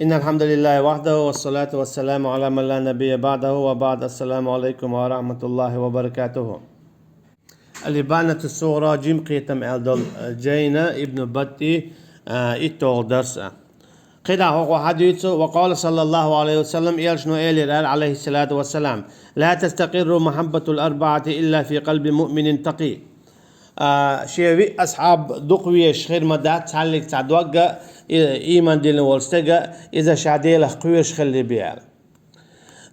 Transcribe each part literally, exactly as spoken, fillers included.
إن الحمد لله وحده والصلاة والسلام على من لا نبي بعده وبعد. السلام عليكم ورحمة الله وبركاته. الإبانة الصغرى, жима кхетам аьлла дола, а, жайна Ибн Баттий, а, итталгӀа дарс. КхидӀа хӀокхо хьадуьйцу: وقال صلى الله عليه وسلم, элчано элира аьлла, عليه الصلاة والسلام: لا تستقر محبة الأربعة إلا في قلب مؤمن تقي. А, шен виъ асхьаб дукха везаш хир ма дац цхьаллиг цхьа дог а, и-, ийман диллина волу стаг а, иза ша Делах кхоьруш хилла бен аьлла.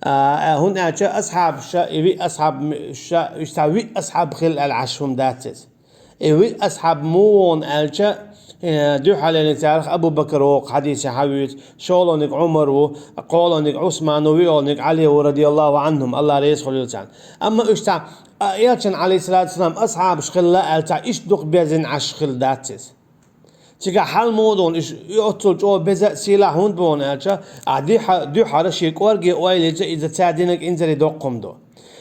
А, а, хӀунда аьлча асхьабаша, и виъ асхьаб м-, ша, уьш цхьа виъ асхьаб хилла аьлла Ӏаш хӀума дац иза. И виъ асхьаб муха ву аьлча, э, дуьххьарлерниг царах Абу Бакр ву, хьадисе хьавуьйцу, шолгӀаниг Ӏумар ву, кхоалгӀаниг Ӏусман ву, виолгӀаниг Ӏали ву, رضي الله عنهم, АллахӀ реза хуьлийла царна. Амма уьш цхьа, а, элчан, عليه الصلاة والسلام, асхьабаш хилла аьлла цхьа иштта дукха безина Ӏаш хилла дац иза. Цигахь хьал муха ду, уьш оццул чӀогӀа беза а, сийлахь хӀунда бу аьлча, а, дуьххьа-, дуьххьара шен кӀорге ойла йича, иза цара динарг инзаре доккха хӀума ду.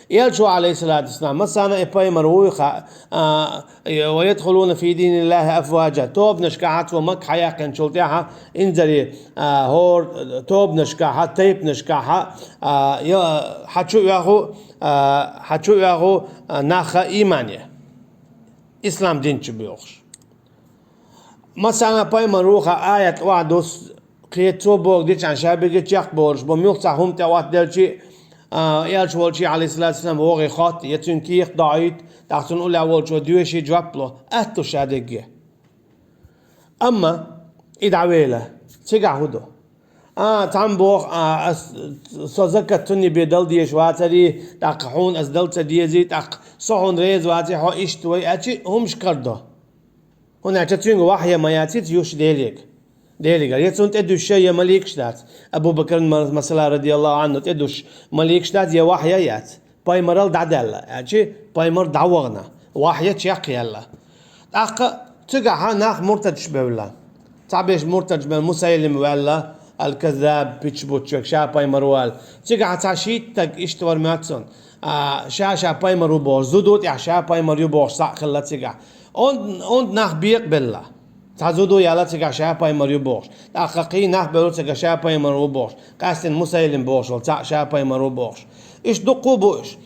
Элчо, عليه الصلاة والسلام, массарна а пайхамар вуй хаьа, а, ويدخلون في دين الله أفواجا. Тобанашкахьа цо Макка хьаяьккхинчул тӀаьхьа инзаре, а, хӀора тобанашкахьа, тайпанашкахьа, а, я, хьа чу оьху, а, хьа чу оьху, а, нах иймане, ислам дин чу боьлхуш. Массарна а пайхамар ву хаьа аят охьадус, кхета цо боху дичахьа ша бигичех болуш бу, муьлхха цхьа хӀума тӀе оттаделчи, а, элча волчи, عليه الصلاة والسلام, вогӀий хотта, я цуьнан кехат доӀуьйту, тӀаккха цунна уллехь волчо доьший жоп ло, атта ша дегге. Амма и дӀавела, цигахь хӀун ду? А, цхьамма боху, а, ас, со закат цунна бен дала дезаш вацарий, тӀаккха хьуна ас дала ца дезий, тӀаккха со хьуна реза ваций, хьо иштта вай, аьлчи хӀумаш карадо. ХӀунда аьлча цуьнга вахья ма яц иза юш Делега. Делегара. Я цунна тӀедуьссуш я маликаш дац. Абу Бакран ма-, масала, رضي الله عنه, тӀедуьссуш маликаш дац, я вахья яц. Пайхамарал дӀадаьлла, аьлчи пайхамар дӀавахана, вахья чекхъяьлла. ТӀаккха цигахьа нах муртадаш бевлла. Цхьаберш муртадаш бевлла, Мусайлим ваьлла, аль-Каззаб, пича бутташ верг, ша пайхамар ву аьлла. Цигахьа цхьа шийтта стаг иштта вара моьтту суна. А, ша-ша пайхамар ву бохуш, зуда тӀехь ша пайхамар ю бохуш, цхьаъ хилла цигахь. Онда, онда нах бекъабелла. Цхьа зуда яьлла цигахь ша пайхамар ю бохуш. ТӀаккха кхин нах бевлла цигахь ша пайхамар ву бохуш. Къаьстина Мусайлим бохуш волу цхьаъ ша пайхамар ву бохуш. Иштта дуккха а бу уьш.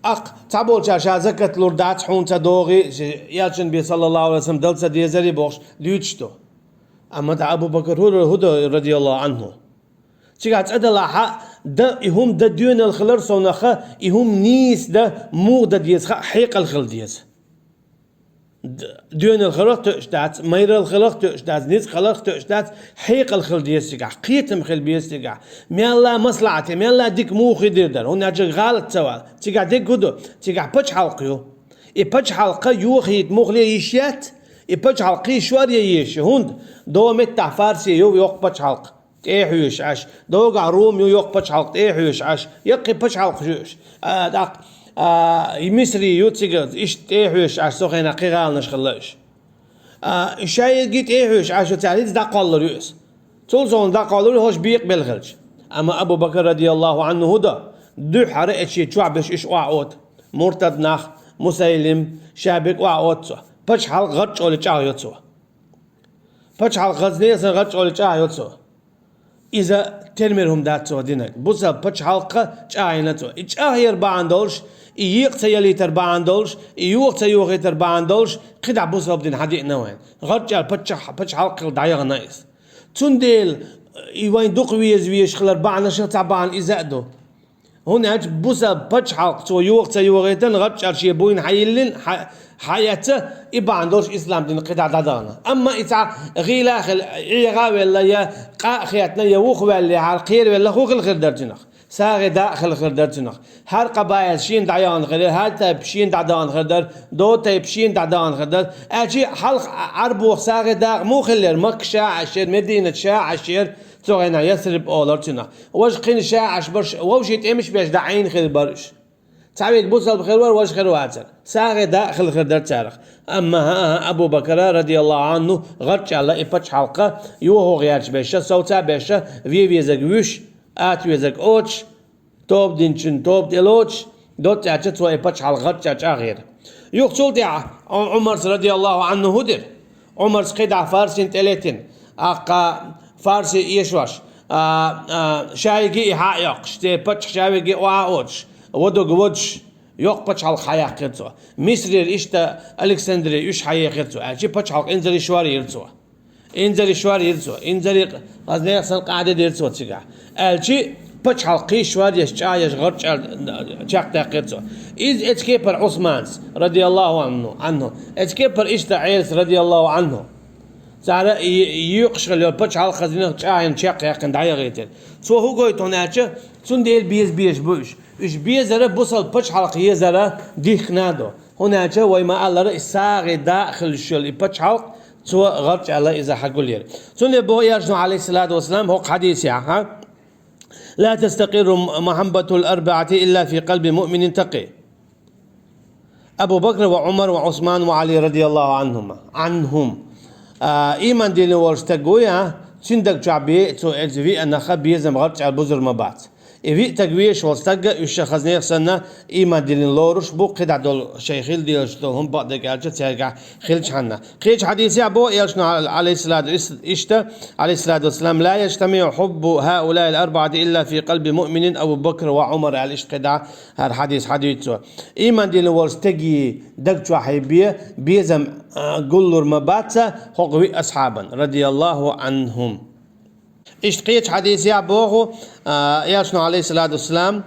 Аккха цхьаболчара ша закат лур дац, хьуна ца догӀий, элчан бен, صلى الله عليه وسلم, дала ца дезарий бохуш, дуьйцуш ду. Амма тӀаккха Абу Бакр хӀу-, хӀу ду, رضي الله عنه? Цигахь цӀа далахьа, дан, и хӀума дан доьналла хилар совнаха, и хӀума нийса дан муха дан деза хаа хьекъал хила деза. Д-, доьналла хиларх тоьаш дац, майралла хиларх тоьаш дац, ницкъ хиларх тоьаш дац, хьекъал хила деза цигахь, кхетам хила беза цигахь. Мелла маслахьате, мелла дика муха хир дара. ХӀунда аьлча гӀалат ца вала. Цигахь дерг хӀу ду? Цигахь пачхьалкх ю. И пачхьалкх йохийта муххале йиш яц, и пачхьалкх кхин шор ян еза. ХӀунда? ДогӀу меттахь Фарси ю йоккха пачхьалкх, тӀе а хьоьжуш Ӏаш. ДогӀахь Рум ю йоккха пачхьалкх, тӀе а хьоьжуш Ӏаш. Яккхий пачхьалкхаш ю уьш. А, тӀаккха, а, и Мисри ю цига, иштта тӀе а хьоьжуш Ӏаш, цу хенахь кхин гӀаланаш хилла уьш. А, ша ерриге тӀе а хьоьжуш Ӏаш ю, цара хӀинца дӀакхоллалур ю иза. Цул совнаха дӀакхоллалур ю хӀорш бекъабелла хилча. Амма Абу Бакр, رضي الله عنه, хӀу дан? Дуьххьара эцчи чохь беш уьш охьаотту. Муртад нах, Мусайлим, ша берг охьаотту цо. Пачхьалкх гӀарчӀоле чӀагӀйо цо. Пачхьалкх хазне а санна гӀарчӀоле чӀагӀйо цо. Иза тера мера хӀума дац цо динарг. Бусалба пачхьалкх чӀагӀйина цо. И чӀагӀъяр бахьана долуш, и екъа ца ялийтар бахьана долуш, и юха ца йохийтар бахьана долуш, кхидӀа бусалба дин хьадиъна вайна. ГӀарчӀара паччахь-, пачхьалкх хилла дӀаяхана иза. Цундела и вайн дукха веза везаш хилар бахьанашах цхьа бахьана иза а ду. ХӀунда аьлча бусалба пачхьалкх цо йоха ца йохийтина, гӀарчӀара шен буйна хьайиллина, хьа-, хьаэцна, и бахьана долуш ислам дин кхидӀа дӀадахана. Амма и цхьа гӀийла а хила, Ӏеха а велла, я къа а хетна, я вухаваьллехьара кхеравелла хӀун хила хир дара цунах? СагӀа дакъа хила хир дара цунах. ХӀара къабаил шена дӀаяхана хир яра, хӀара тайпа шена дӀадахана хир дара, догӀу тайпа шена дӀадахана хир дара. Аьлчи хьалха Ӏарбойх сагӀа дакъа муха хиллера? Макка ша Ӏаш яра, Мединат ша Ӏаш яра, цу хенахь Ясриб олура цунах. Важа кхин ша Ӏаш барш, вовшийн тӀемаш беш дӀа Ӏийна хир бара уьш. Цхьа верг бусалба хир вара, важа хир вацара. СагӀа дакъа хила хир дара царах. Амма хӀан-, хӀан-, Абу Бакара, رضي الله عنه, гӀарчӀ аьлла и пачхьалкх, йохо гӀерташ беш, совца беш, вен везарг вуьйш, ата везарг оцуш, тоба динчун тоба тӀе лоцуш, доцца аьлча цо и пачхьалкх гӀарчӀа чӀагӀйира. Юха цул тӀаьхьа Ӏу-, Ӏумарс, رضي الله عنه, хӀу дира? Ӏумарс кхидӀа Фарсин тӀелетина, аккха Фарси эшош, А, а, шайги и хьа а йоккхуш, те паччахь шайги охьа а оцуш, вадог водуш, йоккха пачхьалкх хьаяьккхира цо. Мисрера иштта Александрия уьш хьаехира цо, аьлчи пачхьалкх инзаре шор йира цо. Инзаре шор йира цо. Инзаре хаза нехан санна къахьде дира цо цигахь. Аьлчи пачхьалкх кхий шор еш, чӀагӀ еш, гӀарчӀ аьлла чекхдаьккхира цо. Иза эцу кепара Ӏусманца, радияллаху анху, анху. Эцу кепара иштта Ӏелас, радияллаху анху. Цара и, и юкъаш хила йолу пачхьалкх хаза динах чӀагӀйина чекхъяьккхина дӀаяхийтира. Цо хӀун гойту хьуна аьлча, цундела беза безаш бу уьш. Уьш безара бусалба пачхьалкх езара дихкина а ду. ХӀунда аьлча вай ма-аллара, и сагӀи да а хилла йолу и пачхьалкх, цо гӀарчӀ аьлла иза хьагулъера. Цундела боху Элчано, Ӏалайхиссалату вассалам, хӀокху хьадисехь, ха? «لا تستقر محبة الأربعة إلا في قلب مؤمن تقي». Абу Бакр ва Ӏумар ва Ӏусман ва Ӏали радияллаху анхума. Анхум. А, ийман диллина волу стаг вуй, а? Цуьнан даг чохь бен цо эцу виъ нахах безам гӀарчӀ аьлла бузур ма бац. И виъ таг везаш волу стаг, уьш ша хаза нехан санна, ийман диллина лоруш бу, кхидӀа долу шайн хила дезаш долу хӀума бакъдерг аьлча цаьргахь хилчхьанна. Кхечу хьадисехь боху Элчано, Ӏалайхиссалату ис-, иштта, Ӏалайхиссалату вассалам: «لا يجتمع حب هؤلاء الأربعة إلا في قلب مؤمن أبو بكر وعمر», аьлла иштта кхидӀа хӀара хьадис хьадуьйцу цо. Ийман диллина волу стеган даг чохь бен безам, а, гуллур ма бац хӀокху виъ асхьабан, радияллаху анхум. Иштта кхечу хьадисехь боху, а, Элчано, Ӏалайхиссалату вассалам: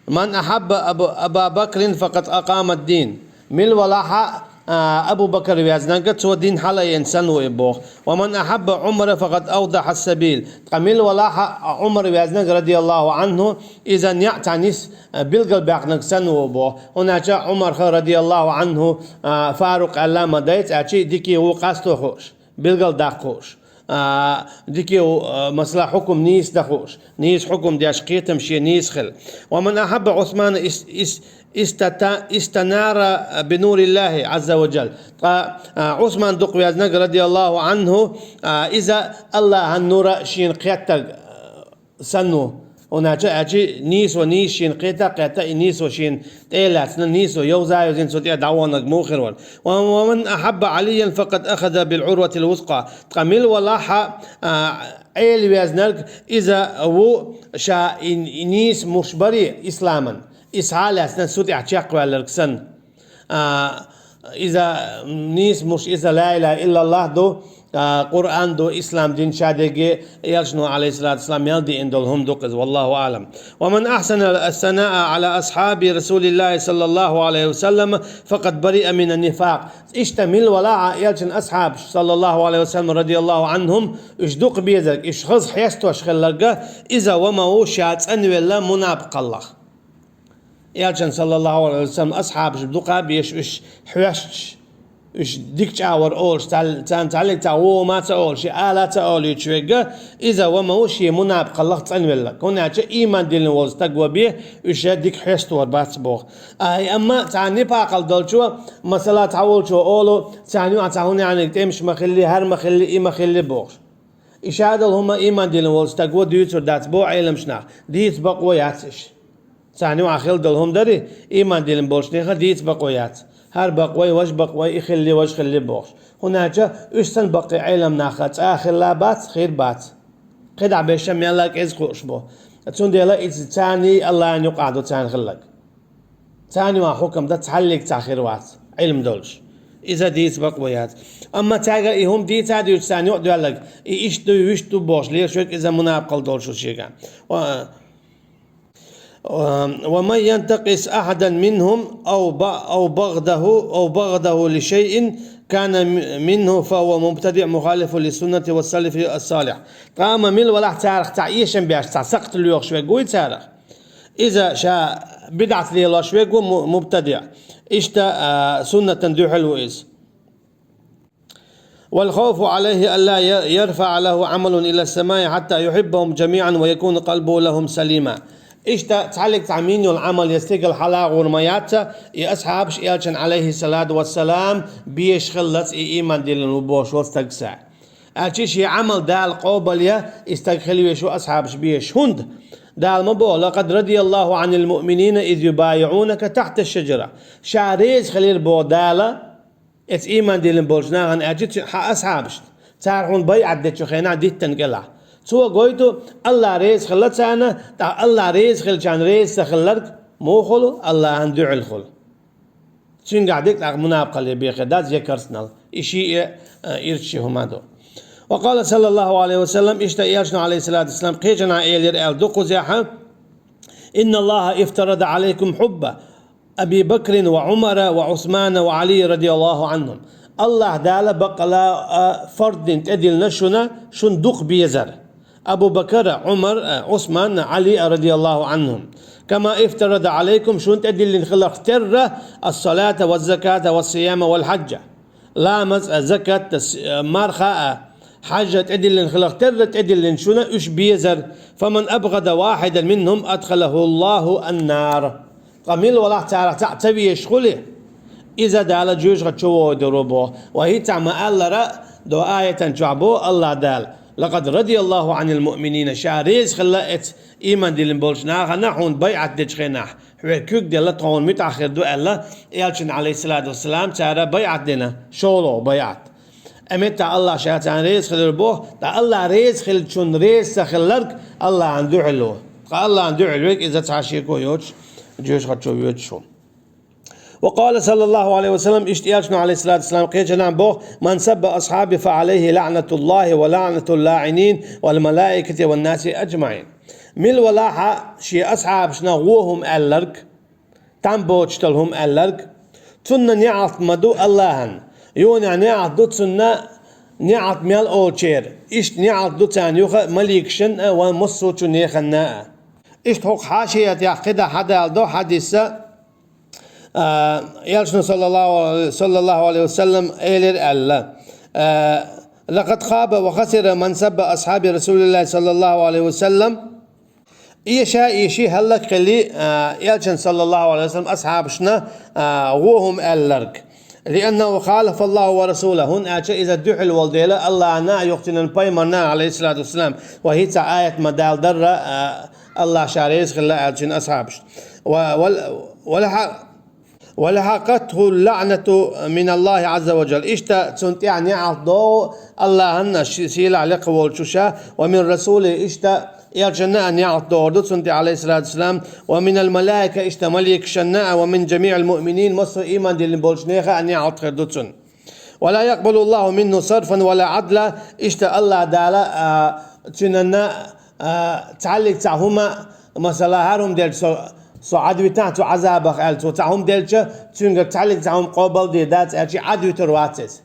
«من أحب أبا بكر فقد أقام الدين». Мила валахь а, а, Абу Бакр везнарг, цо дин хьалаайина санна ву и боху. «ومن أحب عمر فقد أوضح السبيل». Ткъа мила валахь а, а, Ӏумар везнарг, радияллаху анху, иза неӀ цхьа нис, а, билгалбаьккхинарг санна ву боху. ХӀунда аьлча Ӏумарх, радияллаху анху, а, Фарукъ аьлла ма дайца, аьлчи дикий ву къасто хууш, билгалдаккха хууш. А, дикий ву, а, масала, хьукум нийса дан хууш. Нийса хьукум деш, кхетам шен нийса хила. «ومن أحب عثمان اس-، اس-، استت-، استنار بنور الله عز وجل». Ткъа, а, Ӏусман дукха везнарг, радияллаху анху, а, иза Аллахьан нура шена кхеттарг, а, санна ву. ХӀунда аьлча, аьлчи нийсо нийса шена кхета а кхетта, и нийсо шена тӀе а лаьцна, нийсо йовза а йовзийна цу тӀе дӀаваханарг муха хир вара. «ومن أحب عليا فقد أخذ بالعروة الوثقى». Ткъа мила валахь а, а, Ӏели везнарг, иза ву ша и, и нийса муш барий исламан, и схьа а лаьцна цу тӀехь чекхваьлларг санна. А, иза нийса муш, иза ла илаха иллаллах ду, а, Къуръан ду, ислам дин, ша дерриге Элчано, Ӏалайхиссалату вассалам, мел диъна долу хӀума ду-кх иза, валлаху аӀлам. «ومن أحسن الثناء على أصحاب رسول الله صلى الله عليه وسلم فقد برئ من النفاق». Иштта мила валахь а Элчан асхьабаш, саллаллаху Ӏалайхи ва саллам, радияллаху Ӏанхум, уьш дукха безарг, уьш хаза хьестош хилларг, иза ва ма ву ша цӀанвелла мунапкъаллах. Элчан, саллаллаху Ӏалайхи ва саллам, асхьабаш дукха безаш, уьш хьоьстуш, уьш дика чӀагӀвар олуш, цхьа-, царна цхьаллиг цхьа вон ма ца олуш, и ала ца олуьйтуш верг, иза ва ма ву шен мунапкъаллах цӀанвелларг. ХӀунда аьлча ийман диллина волу стаг ва бен, уьш дика хьестор бац боху. Ай, амма цхьа нипакъал долчо, масала, цхьа волчо олу, царна юкъахь цхьа хӀун яьнниг тӀемаш ма хилли, хӀара ма хилли, и ма хилли бохуш. И ша долу хӀума ийман диллина волу стаг ва дуьйцур дац боху Ӏеламнаха, дийца бакъо яц уьш. Царна юкъахь хила долу хӀума дарий, ийман диллина болчу нехан дийца бакъо яц. ХӀара бакъ вай, важа бакъ вай, и хилли, важа хилли бохуш. ХӀунда аьлча уьш санна баккхий Ӏеламнах цкъа а хилла бац, хир бац. КхидӀа бешан мелла а кӀезиг хууш бу. Цундела иза царний, Аллахьан юкъахь ду царна хилларг. Царна юкъахь хӀокхунна дан цхьаллиг цхьа хир вац, Ӏилма долуш. Иза дийца бакъо яц. Амма цаьрга и хӀума дийца а дуьйцуш, царна юкъа доьлларг, и иштта ду, вуьшта ду бохуш лелаш верг, иза мунапкъал долуш ву шега. Ва-, ва-, «ومن ينتقص أحدا منهم أو ب-، أو بغضه، أو بغضه لشيء كان م-، منه فهو مبتدع مخالف للسنة والسلف الصالح». Ткъа амма мила валахь царах цхьа эшам беш, цхьа сакхт лоьхуш верг вуй царах. Иза ша бидӀат лелош верг ву му-, мубтадиъ. Иштта, а, суннатан дуьхьал ву иза. «والخوف عليه ألا ي-، يرفع له عمل إلى السماء حتى يحبهم جميعا ويكون قلبه لهم سليما». Иштта цхьаллиг цхьа мин йолу Ӏамал я стигала хьалагӀур ма яц, и асхьабаш Элчан, Ӏалайхиссалату вассалам, беш хиллалц и ийман диллина ву бохуш волу стаг схьа. Аьлча шен Ӏамал Дала къобал я, и стаг хила веш ву асхьабаш беш. ХӀунда? Дала ма боху: «لقد رضي الله عن المؤمنين إذ يبايعونك تحت الشجرة». Ша реза хилира боху Дала, эцу ийман диллина болчу нахана, аьлча цу хьан асхьабашна, цара хьуна байӀат дечу хенахь диттан кӀелахь. Цо гойту, АллахӀ реза хилла царна, тӀаккха АллахӀ реза хилчарна реза ца хилларг муха хуьлу? АллахӀан дуьхьал хуьлу. Цуьнгахь дика тӀаккха мунапикъалле бехе дац я керстанал. И шиъ, э, ирча ши хӀума ду. وقال صلى الله عليه وسلم, иштта Элчано, عليه الصلاة والسلام, кхечанхьа элира аьлла ду кхузехьа: إن الله افترض عليكم حب أبي بكر وعمر وعثمان وعلي رضي الله عنهم. АллахӀ Дала баккъала, а, фард дина тӀедиллина шуна, шуна дукха безар. Абу Бакара, Ӏумар, а, Ӏусман, Ӏали, رضي الله عنهم. كما افترض عليكم, шуна тӀедиллина хиларх терра, الصلاة والزكاة والصيام والحج. Ламаз а, закат а, с-, а, марха а, хьажа тӀедиллина хиларх терра тӀедиллина шуна уьш безар. فمن أبغض واحدا منهم أدخله الله النار. Ткъа мила валахь царах цхьаъ ца везаш хуьлий, иза Дала жоьжахати чу вогӀур ву боху. Ва хӀинца ма-аллара, до аятан чохь боху АллахӀ Дала: لقد رضي الله عن المؤمنين, ша реза хилла эцу ийман диллина болчу нахана хьуна байӀат дечу хенахь, хьоьга куьг делла тхуна муьтӀахь хир ду аьлла, Элчанна, عليه الصلاة والسلام, цара байӀат дина, шолгӀа байӀат. Амма тӀаккха АллахӀ ша царна реза хилар боху, тӀаккха АллахӀ реза хиллачунна реза ца хилларг АллахӀан дуьхьал ву. Ткъа АллахӀан дуьхьал верг иза цхьа шеко йоцуш, жоьжахати чу воьдуш ву. وقال صلى الله عليه وسلم, иштта Элчано, عليه الصلاة والسلام, кхечанхьа боху: من سب أصحابي فعليه لعنة الله ولعنة اللاعنين والملائكة والناس أجمعين. Мила валахь шен асхьабашна вон хӀума аьлларг, там боцуш долу хӀума аьлларг, цунна неӀалт ма ду АллахӀан. Юха неӀалт ду цунна, неӀалт мел олучеран. Иштта неӀалт ду царна юха маликашна а, ва массо а чу неханна а. Иштта хӀокху хьашиятехь кхидӀа хьадалдо хьадиса, а, Элчано, саллаллаху, саллаллаху алейхи ва саллям, элира аьлла: а, لقد خاب وخسر من سب أصحاب رسول الله صلى الله عليه وسلم. Эша, эший хӀаллакьхили, а, Элчан, саллаллаху алейхи ва саллям, асхьабашна, а, вон хӀума аьлларг. لأنه خالف الله ورسوله, хӀунда аьлча иза дуьхьал волу дела, АллахӀна а, юха цуьнан пайхамарна а, алейхиссалату вассалам, ва хӀинца аят ма-далла дарра, а, АллахӀ ша реза хилла аьлла цуьнан асхьабашна. Ва, ва, ва лахьа-, ولحقته اللعنة من الله عز وجل. Иштта цунна тӀехь неӀалт догӀу АллахӀан а, ши-, сийлахь лекха волчу ша, ومن رسوله, иштта Элчанна а неӀалт догӀур ду цунна тӀехь, алейхиссалату вассалам, ومن الملائكة, иштта маликашна а, ومن جميع المؤمنين, массо а ийман диллина болчу нехан а неӀалт хир ду цунна. ولا يقبل الله منه صرفا ولا عدلا, иштта АллахӀ Дала, а, цуьнанна, а, цхьаллиг цхьа хӀума, масала, хӀара хӀума делча со, со Ӏадвитахь цу Ӏазабах аьлла, цо цхьа хӀума делча, цуьнгара цхьаллиг цхьа хӀума къобалде дац аьлча, Ӏадвитур вац иза.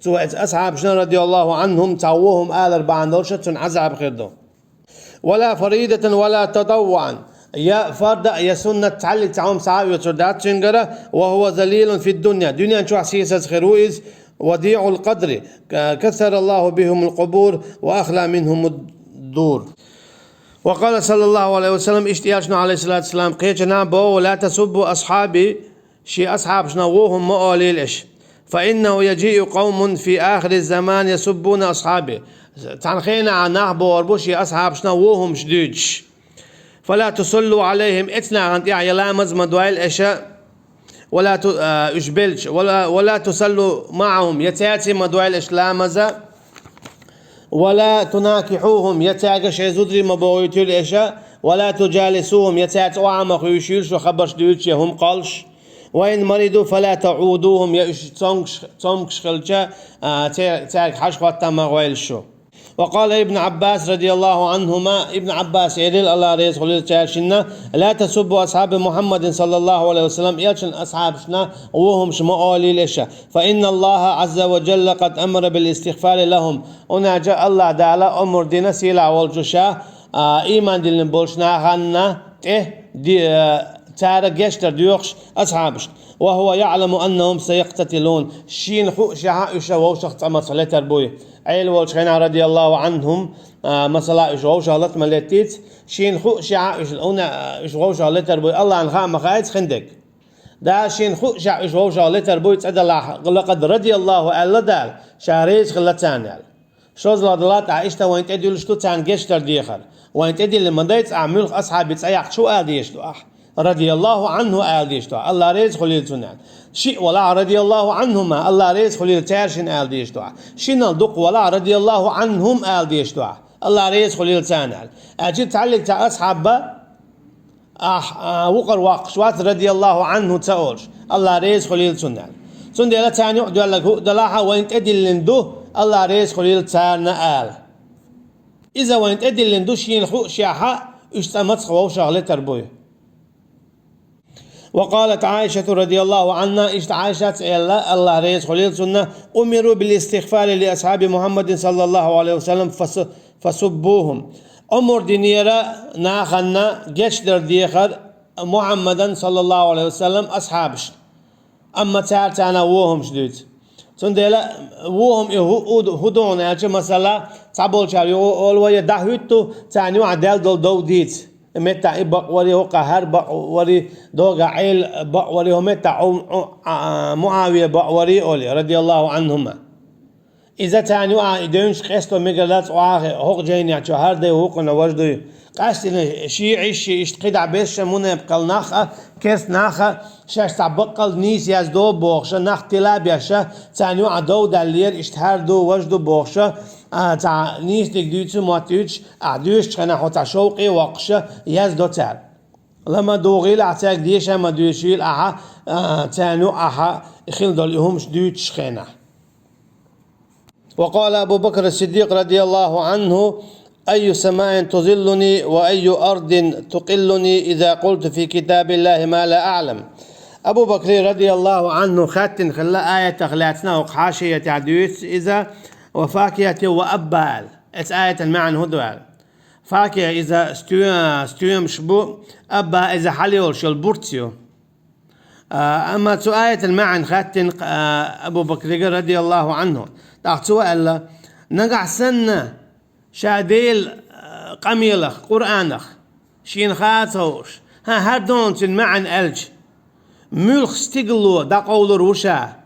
Цо эцу асхьабашна, радияллаху анхум, цхьа вон хӀума алар бахьана долуш цунна Ӏазаб хир ду. ولا فريضة ولا تطوعا. Я фарда, я суннат цхьаллиг цхьа хӀума схьа а оьцур дац цуьнгара, وهو ذليل في الدنيا. Дуьнен чохь сийсаз хир ву иза, وضيع القدر، ك-، كثر الله بهم القبور وأخلى منهم الدور. وقال صلى الله عليه وسلم, иштта Элчано, алейхиссалату вассалам, кхечанхьа боху: لا تسبوا أصحابي, шен асхьабашна вон хӀума ма олийла аша. فإنه يجيء قوم في آخر الزمان يسبون أصحابي. Цхьана хенахь нах бохур бу шен асхьабашна вон хӀумаш дуьйцуш. فلا تصلوا عليهم, эцу нахана тӀехь я ламаз ма дойла аша, ولا ت-، а, уьш белча, ولا، ولا تصلوا معهم, я цаьрца ма дойла аша ламаза, ولا تناكحوهم, я цаьрга шайн зударий ма бохуьйтийла аша, ولا تجالسوهم, я цаьрца охьа ма хуьйшийла шу хабарш дуьйцуш, я хӀума кхоллуш. وإن مرضوا فلا تعودوهم, я уьш цомгуш-, цомгуш хилча, а, цаьр-, цаьрга хьажа хӀотта ма гӀойла шу. وقال ابن عباس رضي الله عنهما, Ибн Ӏаббаса элира, АллахӀ реза хуьлийла цаьршинна: لا تسبوا أصحاب محمد صلى الله عليه وسلم, Элчан асхьабашна вон хӀумаш ма олийла аша. فإن الله عز وجل قد أمر بالاستغفار لهم. ХӀунда аьлча АллахӀ Дала омра дина сийлахь волчу ша, а, ийман диллина болчу нахана тӀе ди-, а, цара гечдар доьхуш асхьабашна. وهو يعلم أنهم سيقتتلون. Шена хуъушехь уьш вовшах цӀа мацах летар буй. Ӏела волчу хенахь, радияллаху анхум, а, масала, уьш вовшах лата ма леттийца, шена хуъушехь уьш, уна, уьш вовшах летар буй, АллахӀна хаа ма хаьа иза хиндерг. Дала шена хуъушехь уьш вовшах летар буй, цӀа далахь, لقد رضي الله аьлла Дала, ша реза хилла царна аьлла. ШозлагӀа далахь, ахь иштта вайна тӀедуьллуш ду царна гечдар дехар. Вайна тӀедиллина ма дайца ахь муьлха асхьабий цӀа яьккхича хӀун ала дезаш ду ахь? Радияллаху анху ала дезаш ду ахь, АллахӀ реза хуьлийла цунна аьлла. Шиъ валахь, радияллаху анхума, АллахӀ реза хуьлийла цаьршинна ала дезаш ду ахь. Шинал дукха валахь, радияллаху анхум ала дезаш ду ахь. Аллах реза хуьлийла царна аьлла. Аьлча цхьаллиг цхьа асхьаб ба, ахь, а, вукхар воккхуш вац, радияллаху анху ца олуш, Аллах реза хуьлийла цунна аьлла. Цундела царна юкъа доьлларг хӀуъа далахьа, вайна тӀедиллина ду, Аллах реза хуьлийла царна ала. Иза вайна тӀедиллина ду, шена хуушехьа, уьш цкъа мацах вовшах летар буй. وقالت عائشة رضي الله عنها, иштта Ӏайшас аьлла, Аллах реза хуьлийла цунна: أمروا بالاستغفار لأصحاب محمد صلى الله عليه وسلم فس-، فسبوهم. Ӏумар динера нахана гечдар дехар Мухьаммадан, саллаллаху Ӏалайхи ва саллам, асхьабашна. Амма цара царна вохамаш дуьйцу. Цундела вохам и хӀу-, хӀу-, хӀу ду хьуна аьлча, масала, цхьаболчара юха олу вай, я дӀахӀуьтту, царна юкъахь даьлла долу дов дийца. Метта и бакъ вари, хӀокху хӀара бакъ вари, догахь Ӏела бакъ вари, хӀокху метта Ӏу-, Ӏу-, а, Муавия бакъ вари олий, радияллаху анхума. Иза царна юкъахь и девнаш къесто мегар дац, охьахе хӀокху жайнехь чу хӀара дай хӀокхунна важа дуй. Къаьстина шиӀаш, ши иштта кхидӀа берш а, мунепакъал нах а, керста нах а, шаьш цхьа баккъал нийса яздо бохуша, нах тила а беша, царна юкъахь дов даьллера, иштта хӀара ду, важа ду бохуша, а, цхьа нийсаниг дуьйцу, мотт юьйцуш, ахь доьшучу хенахь хьо цхьа шовкъе а воккхуша, яздо цара. Ла ма дугӀийла ахь цаьрга, деша а ма доьшийла ахьа, а, царна юкъахь хила долу и хӀумаш дуьйцучу хенахь. وقال أبو بكر الصديق رضي الله عنه: أي سماء تظلني وأي أرض تقلني إذا قلت في كتاب الله ما لا أعلم. Абу Бакри, радияллаху анху, хаьттина хилла аятах лаьцна, хӀокху хьашиятехь дуьйцу иза, ва факихати ва абба аьлла. Эцу аятан маьӀна хӀун ду аьлла? Факиха иза стоь-, стоьмаш бу, абба иза хьалайолуш йолу бурц ю. А, амма цу аятан маьӀна хаьттина, а, Абу Бакрига, радияллаху анху. ТӀаккха цо аьлла: нагахь санна ша Делан, а, къамелах, Къуръанах, шена хаа ца хууш, хӀан, хӀара дона цуьнан маьӀна аьлча, муьлха стигало дӀакъовлур ву ша,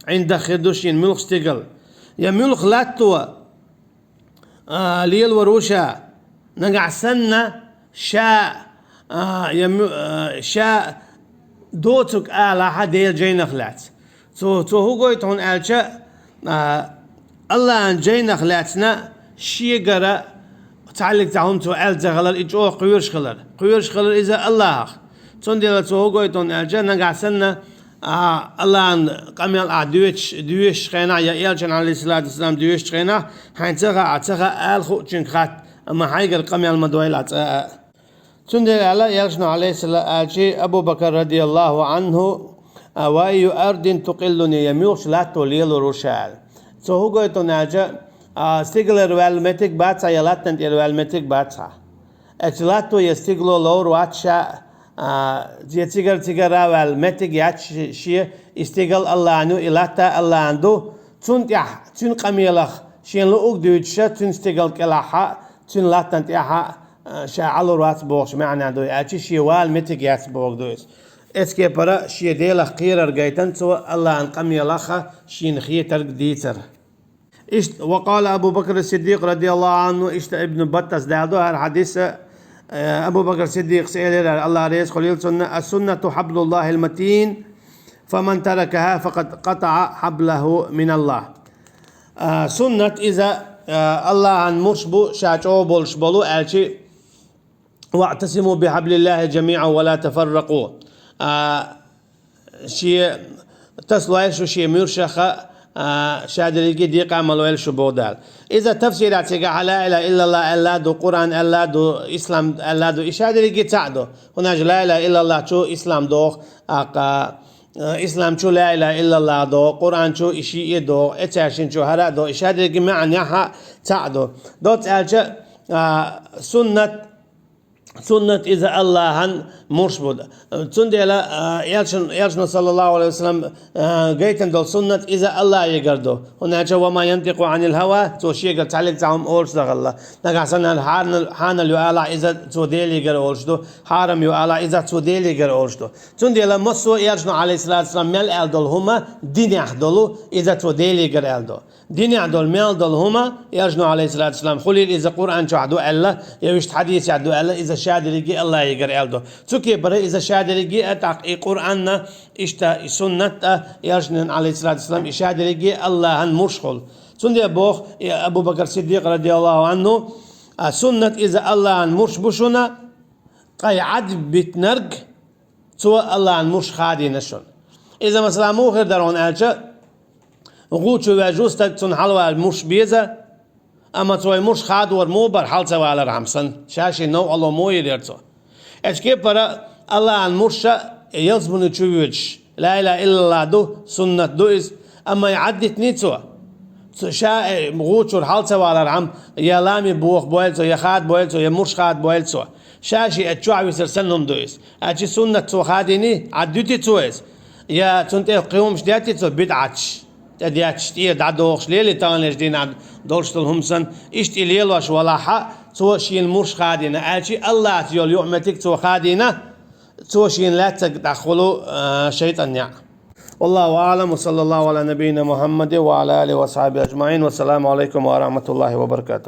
ӀиндагӀ хир ду шена муьлха стигал, я муьлха латто, а, лелор ву ша, нагахь санна ша, а, я му-, а, ша доцург алахьа Делан жайнах лаьцна. Цо, цо хӀун гойту хьуна аьлча, а, Аллахьан жайнах лаьцна шегара цхьаллиг цхьа хӀума цо аьлла ца хилар, и чӀогӀа кхоьруш хилар. Кхоьруш хилар иза Аллахьах. Цундела цо хӀун гойту хьуна аьлча, нагахь санна, а, Аллахьан къамел ахь доьшуш, доьшучу хенахь, я Элчан, алейхиссалату вассалам, доьшучу хенахь, хьайна ца хаьа, ца хаьа ала хуучуьнга хатта, амма хьайгара къамел ма дойла ахь цкъа а. Цундела аьлла Элчано, алейхиссалам, аьлчи Абу Бакар, радияллаху анху, а, ва айю ардин тукъиллуни, я муьлхачу латто лелор ву ша аьлла. Цо хӀун гойту хьуна аьлча, а, стигалара ваьлла меттиг бац хьан, я латтана тӀера ваьлла меттиг бац хьан. Эцу латто я стигало ловр вац ша, а, я цигара-цигара ваьлла меттиг яц ши-, шен, и стигал Аллахьан ю, и латта Аллахьан ду, цунна тӀехь, цуьнан къамелах шена луург дуьйцуша, цуьнан стигал кӀелахьа, цуьнан латтана тӀехьа, а, ша Ӏалур вац бохуш маьӀна ду, аьлчи шен вала меттиг яц бохург ду иза. Эцу кепара шен Делах кхерар гайтина цо, Аллахьан къамелаха шена хетарг дийцар. Иштта, ва къала Абу Бакр Сиддикъ, радияллаху анху, иштта Ибн Баттас далдо хӀара хьадис, э, Абу Бакр Сиддикъас элира, Аллах реза хуьлийла цунна: «Ас-суннату хьаблуллахил матин, фаман таракаха, факъад къатаӀа хьаблаху миналлах». А, суннат иза, а, Аллахьан мурш бу, ша чӀогӀа болуш болу, аьлчи: «Ваътасиму бихьаблиллахи жамиӀан ва ла тафарракъу». А, шен тасалойла шу шен муьршаха, а, ша дерриге декъа ма лойла шу боху Дала. Иза тафсират цигахьа ла илаха иллаллах аьлла ду, Къуръан аьлла ду, ислам аьлла ду, и ша дерриге цхьаъ ду. ХӀунда аьлча ла илаха иллаллах чу ислам доху, аккха, а, ислам чу ла илаха иллаллах доху, Къуръан чу и шиъ доху, эцаьршин чу хӀара а доху, и ша дерриге маьӀна яхьа цхьаъ ду. Доцца аьлча, а, суннат Суннат иза Аллахьан мурш бу. Цундела, а, Элчан-, Элчано, саллаллаху алейхи ва саллам, а, гайтина долу суннат иза Аллахьегара ду. ХӀунда аьлча: «Ва ма янтикъу анил хава», цо шегара цхьаллиг цхьа хӀума олуш ца хилла. Нагахь санна хьанал-, хьанал ю алахь, иза цо Делегара олуш ду, хьарам ю алахь, иза цо Делегара олуш ду. Цундела массо а Элчано, алейхиссалату вассалам, мел аьлла долу хӀума динехь долу, иза цо Делегара аьлла ду. Динехь долу мел долу хӀума, Элчано, алейхиссалату вассалам, хуьлийла иза Къуръан чохь ду аьлла, я вуьшта хьадисехь ду аьлла, иза ша дерриге Аллахьегара аьлла ду. Цу кепара иза ша дерриге а, тӀаккха и Къуръанна, иштта и суннат а, Элчанан, алейхиссалату вассалам, и ша дерриге Аллахьан мурш хуьлу. Цундела боху и Абу Бакр Сиддикъ, радияллаху анху, А суннат иза Аллахьан мурш бу шуна, къай Ӏадбитнарг, цо Аллахьан мурш хадийна шуна. Иза, масала, муха хир дара хьуна аьлча, гӀу чу ваьжу стаг, цунна хьалавала мурш беза, амма цо вай мурш хадор муха бара хьал ца валар хьама санна, ша ший новкъало муха йилира цо. Эцу кепара Аллахьан мурша ялсбуни чу воьдуш, ла илаха иллаллахӀ ду, суннат ду иза, амма и Ӏаддитний цо. Цо ша, э, гӀу чура хьал ца валар хьама, я лами бохабойла цо, я хадабойла цо, я мурш хадабойла цо. Ша ший а чохь висар санна хӀума ду иза. Аьлча суннат цо хадийний, Ӏаддитий цо иза. Я цунна тӀе кхин хӀумаш детта цо, бидӀаташ. ТӀедетташ, тӀера дӀадохуш лелий таханлерчу дийнахь долуш долу хӀума санна, иштта и лелош валахьа, цо шена мурш хадийна, аьлча Аллахьца йолу юкъаметтиг цо хадийна, цо шена лаьцнарг дӀахула, а, шайтӀан неӀ. والله أعلم، وصلى الله على نبينا محمد وعلى آله وصحبه أجمعين، والسلام عليكم ورحمة الله وبركاته.